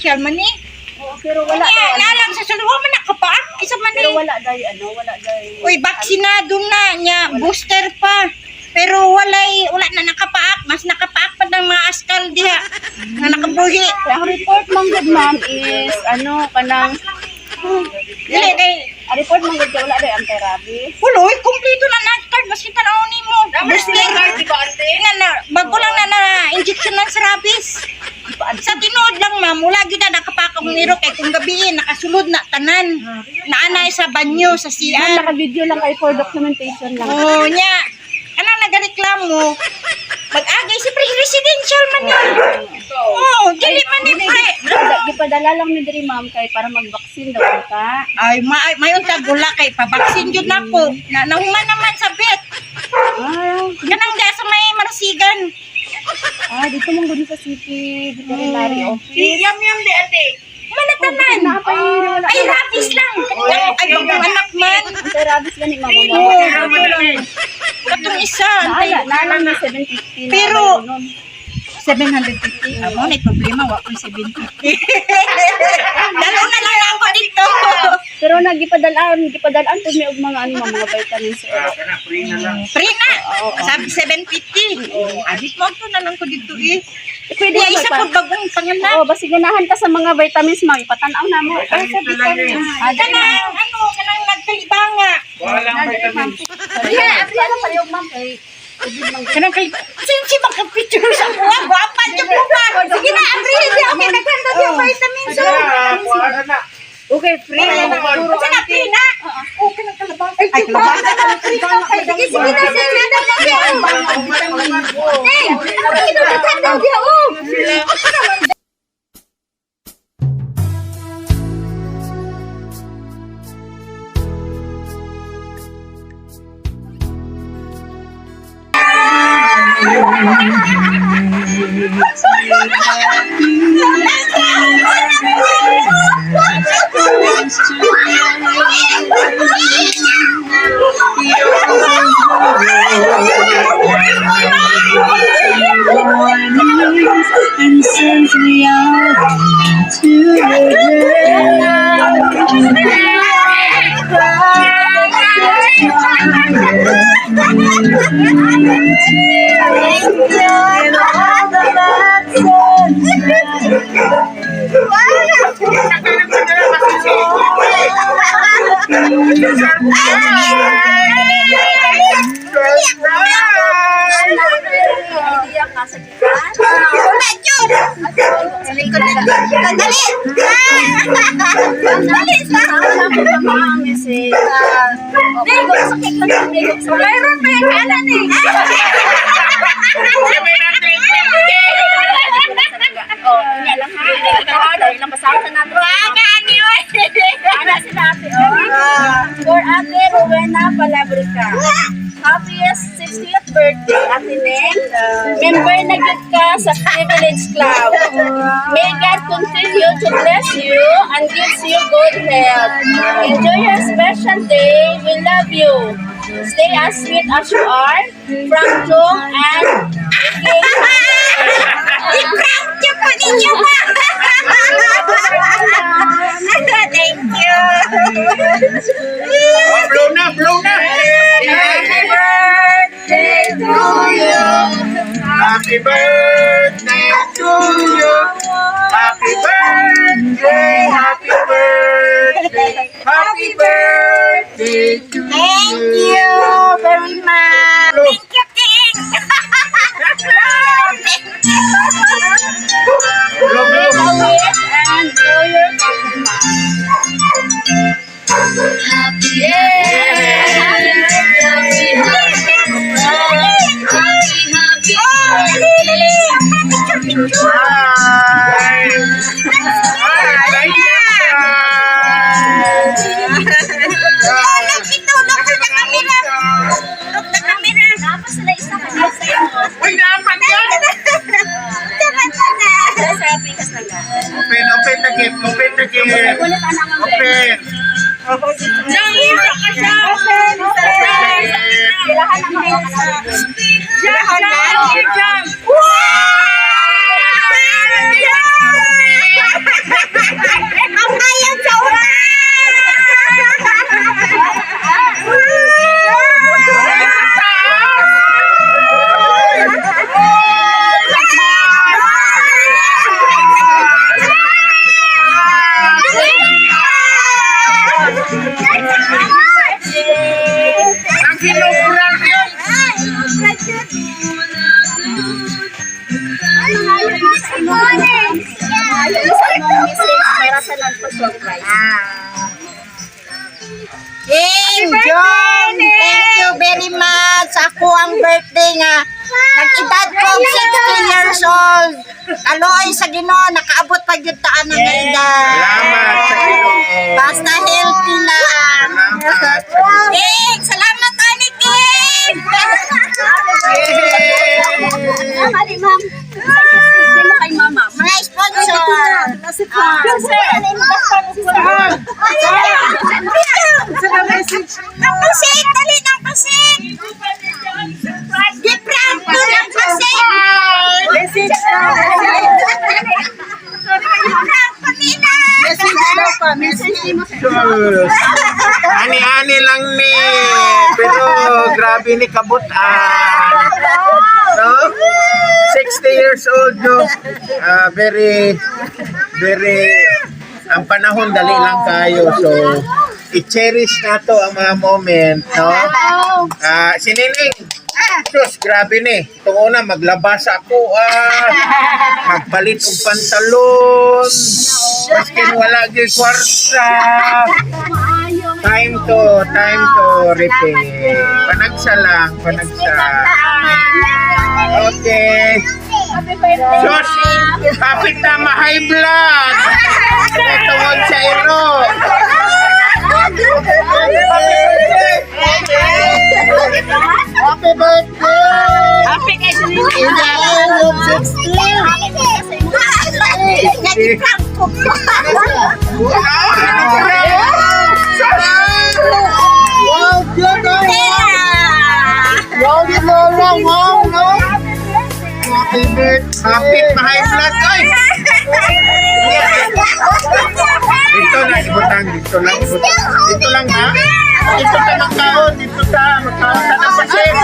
Residential man eh. Oo, pero wala Wala. daw, ano. Na lang sa sulod, wa man nakapaak. Isa man Pero eh. wala day ano, wala day. Uy, baksinado na niya, booster pa. Pero walay, wala na nakapaak. Mas nakapaak pa ng mga askal diha. Nga nakabuhi. Kaya ang report man gud, ma'am, is ano kanang Dili kay ang report man gud kay wala day anti-rabies. Wala, uy, kumpleto na na card. Mas kita na mo. Booster. Nga na, bago lang na na injection ng sa rabies. Sa tinuod lang, ma'am, wala gyud na nakapaak ang niro kay kung gabiin nakasulod na tanan. Naanay sa banyo sa Ma'am, CR. naka-video lang kay for documentation lang. Oo, nya. Anang nagareklamo? Mag-agay si pre residential man yun. Oo, dili man ni pre. Gipadala lang ni diri, ma'am, kay para mag-vaccine daw ka. Ay, ma mayon tagula kay pabaksin jud nako. Na nahuman naman sa vet. Ah, Kanang da sa may marasigan. ah dito man gud sa city veterinary office. Yam yam di ate. Manatanan. Napay wala. Ay, rabies lang. Ay, bagong anak man. Anti-rabies gani, ma'am. Oo. Katong isa. Naala, naala ni 750 na. Pero- nun. 750. Amo na problema wa ko'y 750. Dalo na lang ako dito. Pero nagipadal-an, gipadalaan pud mi og mga ano, ma'am, mga vitamins or Free na lang. Free na. Sabi 750. Adit mo to na lang ko dito eh. Pwede Kaya ba isa pa? ko bagong panganak. Oo, basi ganahan ka sa mga vitamins, ma'am, ipatan-aw na mo. Ay, sa vitamins. Ah, dali, ma'am. Kanang ano, kanang nagkalibanga. Walang vitamins. Yeah, abrihan lang palihog, ma'am, kay tubig man. Kanang kalibanga. Sinsi baka picture sa buwa, gwapa jud mo pa. Sige na, abri di okay naganda di ang vitamins. Oh. Wala na. Okay, free na na. Kasi na free na. Oh, kanang kalabasa. Ay, kalabasa. Free na. Sige, sige na, sige na. Hey, ano ginagawa diya oh? And sends me out to the And all the Idea ka sa gikan. Wala jud. Sa likod na. Dali. Dali sa. Ma'am, si Mayroon pa yung kanan eh. Oh, unya lang ha. Dahil lang basahan sa nato. Wagaan yun. Ana sila ate, oh. For Ate Rowena Palabrica. Happiest 60th birthday, Ate Neng. Member na gyud ka sa Privilege Club. May God continue to bless you and gives you good health. Enjoy your special day. We love you. Stay as sweet as you are. From Jong and King. I-prank niyo po ninyo ba? Thank you. Oh, blow na, blow na. Happy birthday to you. Happy birthday to you. Happy birthday, happy birthday, happy birthday to you. Thank you very much. Thank you, King. Thank you. Blow, Make blow. a wish and blow your candle, ma'am. Oh, dali, dali. Picture, picture. Bye. Bye. Thank you. Oh, look ito. Look to the camera. Look the camera. Tapos sila isa ka sa imo. Uy, naman yan. Tama na. Sa pikas na nga. Open, open the gift. Open the gift. Ulit ana ma'am. Open. Open, open. Kailangan na mga Jump, jump, jump. Wow! Edad ko 60 years old. Kaloy sa Ginoo, nakaabot pa gyud ta ana nga edad. Salamat sa Ginoo. Basta healthy lang. Salamat sa Ginoo. King, salamat ani King. Yay! Mali, ma'am. Sino kay mama? Mga sponsor. Sir. Ang pasit, dali ng pasit. Giprank ko ng pasit. Message na. Giprank ko nila. Message na pa. Message. Sus. Ani-ani lang ni. Pero grabe ni kabutan. No? 60 years old, no? Ah, very, very, ang panahon dali lang kayo. So, i-cherish na to ang mga moment, no? Ah, si Nining, sus, grabe ni. Itong una, maglabas ako, magpalit og pantalon, maskin wala gyud kwarta. Time to repair. Panagsa lang, panagsa. Okay. Happy birthday. Sus, kapit na ma-high blood. Kay tungod sa iro. Happy birthday! Happy kay Sinini. In the age of 60! Nagiprank ko. Wow, good! Wow, good Lola! Wow, no? Happy birthday! Kapit ma-high blood. Ay! Dito na, ibutang. Dito lang, ibutang. Dito lang, ha? Dito ta magkaon. Dito ta. Magkaon ta ng pasit.